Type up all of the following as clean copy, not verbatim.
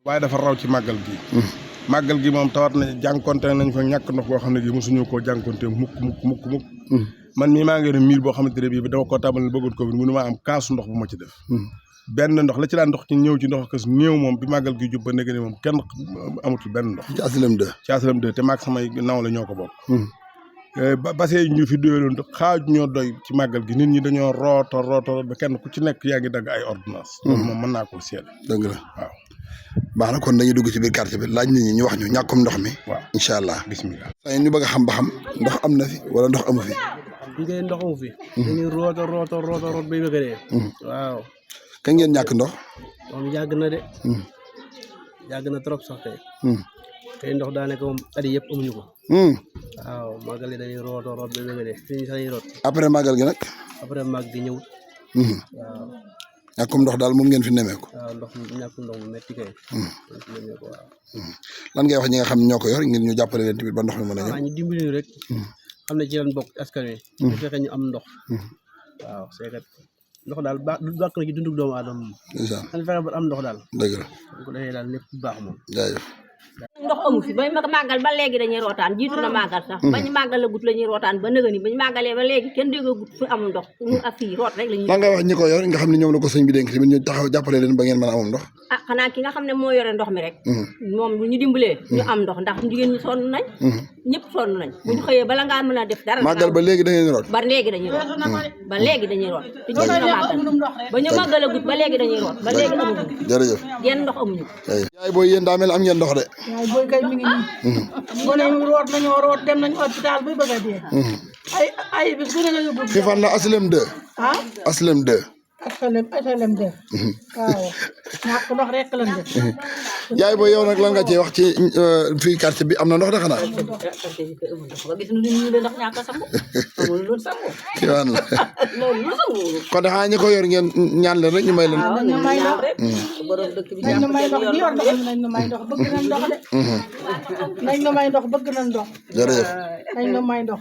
waaye dafa raw ci màggal gi. màggal gi moom tawat na jànkonte nañ fa ñàkk ndox boo xam ne gi mosuñu koo jànkonte mukk. man mii maa ngi yor miir boo xamante ne bii dama koo tàmbali bëggoon ko bi mënu maa am kaasu ndox bu ma ci def. benn ndox la ci daan ndox ci ñëw ci ndox kës néew moom bi màggal gi jub ba nekk ni moom kenn amatul benn ndox. ci HLM 2. ci HLM 2 te maag samay naw la ñoo ko bokk. basee ñu fi doyaloon xaaju ñoo doy ci màggal gi nit ñi dañoo roota ba kenn ku ci nekk yaa ngi dagg ay ordonnance loolu moom mën naa koo seet. dëgg la waaw. baax na kon dañuy dugg ci biir quartier bi laaj nit ñi ñu wax ñu ñàkkum ndox mi. waaw incha allah bisimilah. ñu bëgg a xam ba xam ndox am na fi wala ndox amu fi. ñu ngi ndox amu fi. dañuy root bay bëgg a dee. waaw. kañ ngeen ñàkk ndox. moom yàgg na de. yàgg na trop sax tey. tey ndox daanaka moom at yii yëpp amuñu ko. waaw màggal yi dañuy root bay bëgg a dee fii sax root. après màggal gi nag. après màgg gi ñëw. waaw. ñàkkum ndox daal moom ngeen fi nemmeeku. waaw ñàkkum ndox mu métti kay. nemmeeku waaw. lan ngay wax ñi nga xam ñoo ko yor ngir ñu jàppale leen tamit ba ndox mi mën a ñëw. ñu dimbali ñu rek. xam ne ci lan bokk askan wi. bu fekkee ñu am ndox. waaw c'est que ndox daal bàq na ci dundu doomu aadama moom. incha allah dañu fexe ba am ndox daal. dëgg la. bu ko defee daal lépp baax moom. jaajëf. ndox amu fi ba màggal ba léegi dañuy rootaan jiitu na màggal sax bañu màggal la gut la ñuy rootaan ba nëga ni bañu màggalee ba léegi kenn dégga gut fu amul ndox ñu ak fii root rek la ñuy. lan nga wax ñi ko yor nga xam ne ñoom la ko sëñ bi dénk tamit ñu taxaw jàppale leen ba ngeen mën a amum ndox. ah xanaa ki nga xam ne moo yore ndox mi rek moom bu ñu dimbalee ñu am ndox ndax jigéen ñi sonn nañ ñëpp sonn nañ bu ñu xëyee bala ngaa mën a def dara màggal ba léegi da ngeen root. ba léegi dañuy root ba léegi dañuy root te jiitu na màggal ba ñu màggal a gut ba léegi dañuy root ba léegi amuñu jërëjëf genn ndox amuñu yaay booy yéen daa mel am ngeen ndox de. yaay booy kay mi ngi nii gone yi root nañoo root dem nañ hôpital buy bëgg a dee ay bis bu ne nga yóbbu fi fan la HLM 2. HLM 2. HLM 2 waaw ñàkk ndox rek lañ def. yaay booy yow nag lan nga ci wax ci fii quartier bi am na ndox de xanaa. kii waan la kon de xanaa ñi ko yor ngeen ñaan leen rek ñu may leen. nañ ñu may ndox nañ ñu may ndox ñi yor ndox mi nañ ñu may ndox bëgg nañ ndox de. nañ ñu may ndox bëgg nañ ndox. jërëjëf. nañ ñu may ndox.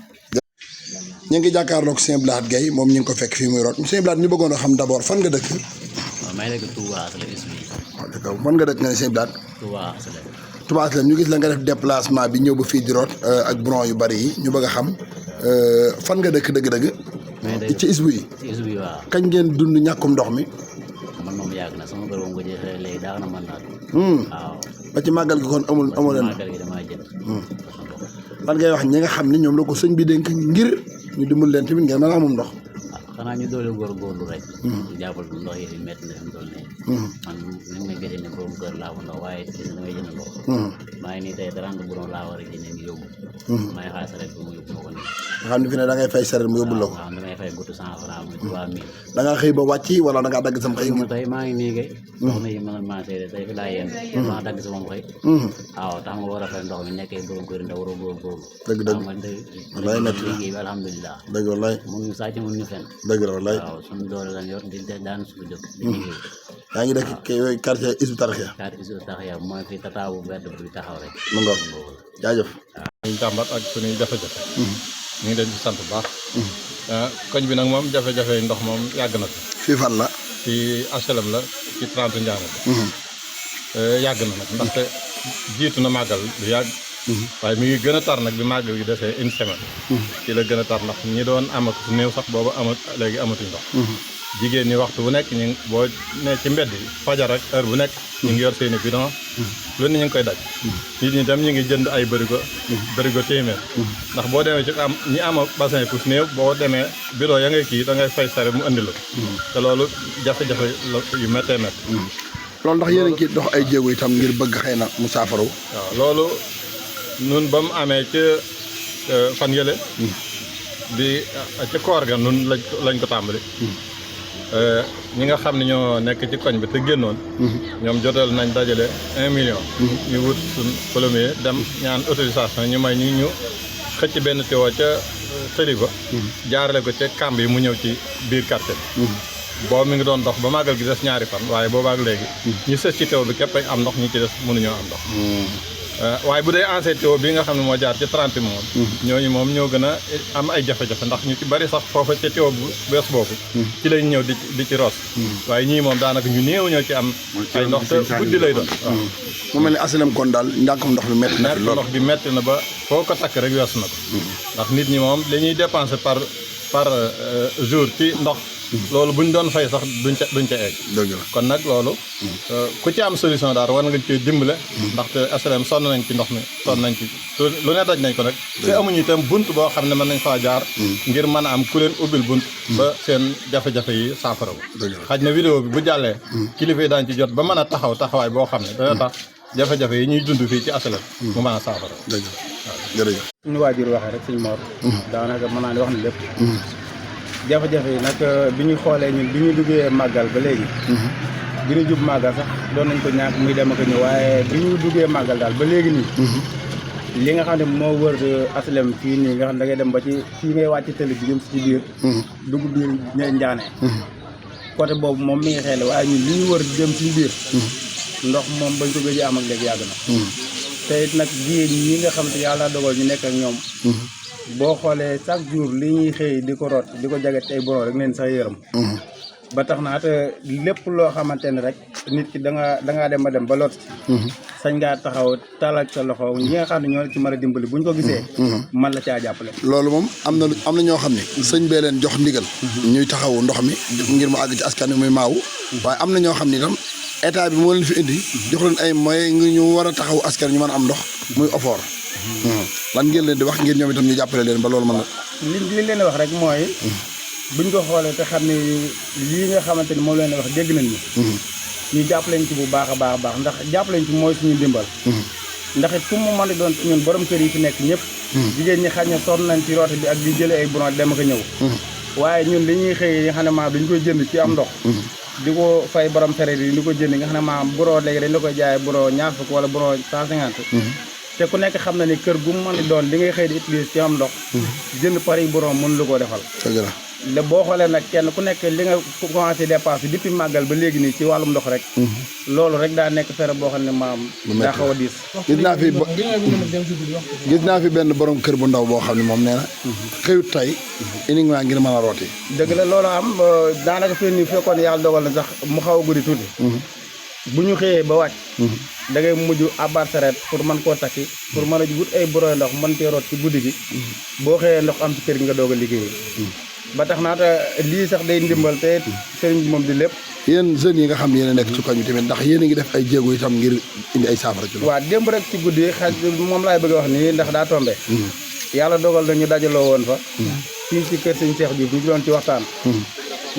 ñu ngi jàkkaarloog Sëñ Blaat Gueye moom ñu ngi ko fekk fii muy root Sëñ Blaat ñu bëggoon a xam d'abord fan nga dëkk. waaw maa ngi dëkk Touba Asalem Ismaïl. waaw d'accord fan nga dëkk nga ne Sëñ Blaat. Touba Asalem. Touba Asalem ñu gis la nga def déplacement bi ñëw ba fii di root ak bron yu bari yi ñu bëgg a xam fan nga dëkk dëgg-dëgg. ci isbu yi. ci isbu yi waaw. kañ ngeen dund ñàkkum ndox mi. man moom yàgg na sama kër moom nga jeexee léegi daaw na mën naa. waaw. ba ci màggal gi kon amul leen. màggal gi damaa jënd. lan ngay wax ñi nga xam ne ñoom la ko sëñ bi dénk ngir ñu dimbal leen tamit ngeen mën a amum ndox. xanaa ñu doole góorgóorlu rek. ñu jàppal ndox yi métti na fi mu toll nii. man nañ ma gëj a ne borom kër laa ko ndox waaye gis nga damay jënd ndox. maa ngi nii tey 30 bidon laa war a jëndee ñu yóbbu. maa ngi xaar saret bi mu yóbbu ma ko nii. nga xam ne fi ne da ngay fay saret mu yóbbul la ko. waaw damay fay guttu 100 francs muy 3000. da ngaa xëy ba wàcc wala da ngaa dagg sam xëy. tey maa ngi nii kay. ndox mi mën maa seede tey fi laa yéen. maa dagg sama xëy. waaw tax nga war a fay ndox mi nekkee borom kër ndaw war a góorgóorlu. dëgg wallaay métti na liggéey bi alhamdulilah. dëgg wallaay. mun ñu sàcc mun ñu fen. dëgg la wallaay. waaw suñu doole lan yor di daan suñu jóg. di liggéey. yaa ngi dëkk quartier Hizbut Tarqiyyah. quartier Hizbut Tarqiyyah mooy fi tataawu vert bi taxaw rek. mu ngoog jaajëf. ñu jàmbat ak suñuy jafe-jafe. ñu ngi leen di sant bu baax. koñ bi nag moom jafe-jafe ndox moom yàgg na fi. fii fan la. fii HLM la ci 30 Ndiané la. yàgg na nag ndaxte jiitu na màggal du yàgg. waaye mi ngi gën a tar nag bi màggal gi defee une semaine. ci la gën a tar ndax ñi doon amat néew sax boobu léegi amatuñ ndox. jigéen ñi waxtu bu nekk ñu boo ne ci mbedd yi fajar ak heure bu nekk ñu ngi yor seeni bidon lu ne ñu ngi koy daj nit ñi tam ñu ngi jënd ay bërigo téeméer ndax boo demee ci am ñi ama bassin pousse néew boo demee bidon ya ngay kii da ngay fay sare mu indi la te loolu jafe-jafe yu méttee mett loolu ndax yéen a ngi dox ay jéego itam ngir bëgg xëy na mu saafaraw. waaw loolu nun ba mu amee ci fan yële bi ci koor ga nun lañ ko tàmbali ñi nga xam ne ñoo nekk ci koñ bi te génnoon ñoom jotal nañ dajale 1 million ñu wut suñ plombier dem ñaan autorisation ñu may ñu xëcc benn tiwo ca tëli ba jaarale ko ca kàmb yi mu ñëw ci biir quartier boobu mi ngi doon dox ba màggal gi des ñaari fan waaye boobaak léegi ñu sës ci teew bi képp am ndox ñi ci des mënuñoo am ndox waaye bu dee ancien tuyau bi nga xam ne moo jaar ci 30 moom ñooñu moom ñoo gën a am ay jafe-jafe ndax ñu ci bari sax foofa ca tuyau bu bees boobu ci lañ ñëw di ci roos waaye ñii moom daanaka ñu néew ñoo ci am ay ndox te guddi lay doon waaw mu mel ni asilem kon daal njànkum ndox bi métti na fi lool ndox bi métti na ba foo ko takk rek weesu na ko ndax nit ñi moom li ñuy dépensé par jour ci ndox loolu bu ñu doon fay sax duñ ca egg dëgg la kon nag loolu ku ci am solution daal war nga ci dimbale ndaxte aslem sonn nañ ci ndox mi sonn nañ ci lu ne daj nañ ko nag te amuñu itam bunt boo xam ne mën nañ faa jaar ngir mën a am ku leen ubbil bunt ba seen jafe-jafe yi saafara wu xaj na vidéo bi bu jàllee kilifa yi daañ ci jot ba mën a taxawaay boo xam ne dana tax jafe-jafe yi ñuy dund fii ci aslem mu mën a saafara dëgg jërëjëf suñu waajur waxee rek suñu moor daanaka mën naa ne wax na lépp jafe-jafe yi nag bi ñu xoolee ñun bi ñu duggee màggal ba léegi bi ñu jub màggal sax doon nañ ko ñàkk muy dem ak ñëw waaye bi ñu duggee màggal daal ba léegi nii li nga xam ne moo wër aslem fii nii nga xam ne da ngay dem ba ci fii ngay wàcc tëli bi jëm si ci biir dugg biir njaane côté boobu moom mi ngi xeele waaye ñun li ñu wër jëm ci biir ndox moom bañ ko gëj am ak léegi yàgg na te it nag jigéen ñi nga xam te yàlla dogal ñu nekk ak ñoom boo xoolee chaque jour li ñuy xëy di ko root di ko jaget ay borom rek leen sax yërëm ba tax na te lépp loo xamante ne rek nit ki dangaa dem ba dem ba lot sañ ngaa taxaw talal sa loxo ñi nga xam ne ñoo ci mën a dimbali buñ ko gisee man la caa jàppale loolu moom am na ñoo xam ne sëñ bee leen jox ndigal ñuy taxawu ndox mi ngir mu àgg ci askan wi muy maawu waaye am na ñoo xam ne itam état bi moo leen fi indi jox leen ay moyens ngi ñu war a taxawu askan ñu mën a am ndox muy ofoor lan ngeen leen di wax ngir ñoom itam ñu jàppale leen ba loolu mën na li leen wax rek mooy buñ ko xoolee te xam ne lii nga xamante ni moom leen wax dégg nañ ñu jàppaleñ ci bu baax a baax ndax jàppaleñ ci mooy suñu dimbal ndax it fu mu mën di doon ci ñun borom kër yi fi nekk ñëpp jigéen ñi xañ na sonn nañ ci roote bi ak di jëlee ay bron dem ak ñëw waaye ñun li ñuy xëy yi nga xam ne maam dañ koy jënd ci am ndox di ko fay borom sareet yi di ko jënd nga xam ne maam buro léegi dañ la koy jaayee buro ñaar fukk wala buro 150 te ku nekk xam na ni kër gu mu mën di doon li ngay xëy di utiliser ci am ndox jënd pari borom mën lu koo defal la boo xoolee nag kenn ku nekk li nga commencé dépassé depuis màggal ba léegi nii ci wàllum ndox rek loolu rek daa nekk fere boo xam ne maam daa xaw a diis gis naa fi benn borom kër bu ndaw boo xam ne moom nee na xëyut tey uniquement ngir mën a rooti dëgg la loolu am daanaka fii nii fekkoon yàlla dogal na sax mu xaw a guddi tuuti bu ñu xëyee ba wàcc da ngay mujj abar saret pour mën koo takki pour mën a wut ay boroy ndox mën cee root ci guddi gi boo xëyee ndox am ci kër gi nga doog a liggéey ba tax naata lii sax day ndimbal te sëriñ bi moom di lépp yéen jeunes yi nga xam ne yéen a nekk ci koñ bi tamit ndax yéen a ngi def ay jéego itam ngir indi ay saafara ci loolu waaw démb rek ci guddi xaj moom laay bëgg a wax nii ndax daa tombé yàlla dogal na ñu dajaloo woon fa fii ci kër sëñ Cheikh Diouf ñu doon ci waxtaan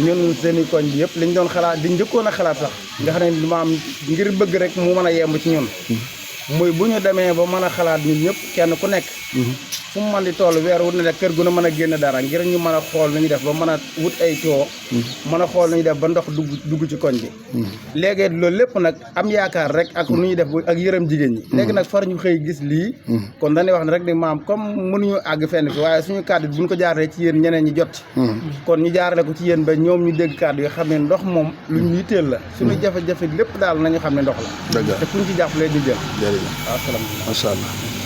ñun seeni koñ bi yëpp liñ doon xalaat liñ njëkkoon a xalaat sax nga xam ne maam ngir bëgg rek mu mën a yemb ci ñun muy bu ñu demee ba mën a xalaat ñun ñëpp kenn ku nekk fu mu mën di toll weer wu ne rek kër gu ne mën a génn dara ngir ñu mën a xool nu ñu def ba mën a wut ay coo mën a xool nu ñu def ba ndox dugg ci koñ bi léegi loolu lépp nag am yaakaar rek ak nu ñuy def ak yërëm jigéen ñi léegi nag far ñu xëy gis lii kon dañuy wax ne rek ni maam comme mënuñu àgg fenn fi waaye suñu kàddu buñ ko jaaree ci yéen ñeneen ñi jot kon ñu jaarale ko ci yéen ba ñoom ñu dégg kàddu yi xam ne ndox moom lu ñu yitteel la suñu jafe-jafe lépp daal nañu xam ne ndox la te kuñ ci jàppalee di jël jërëjëf waaw salaamaaleykum macha allah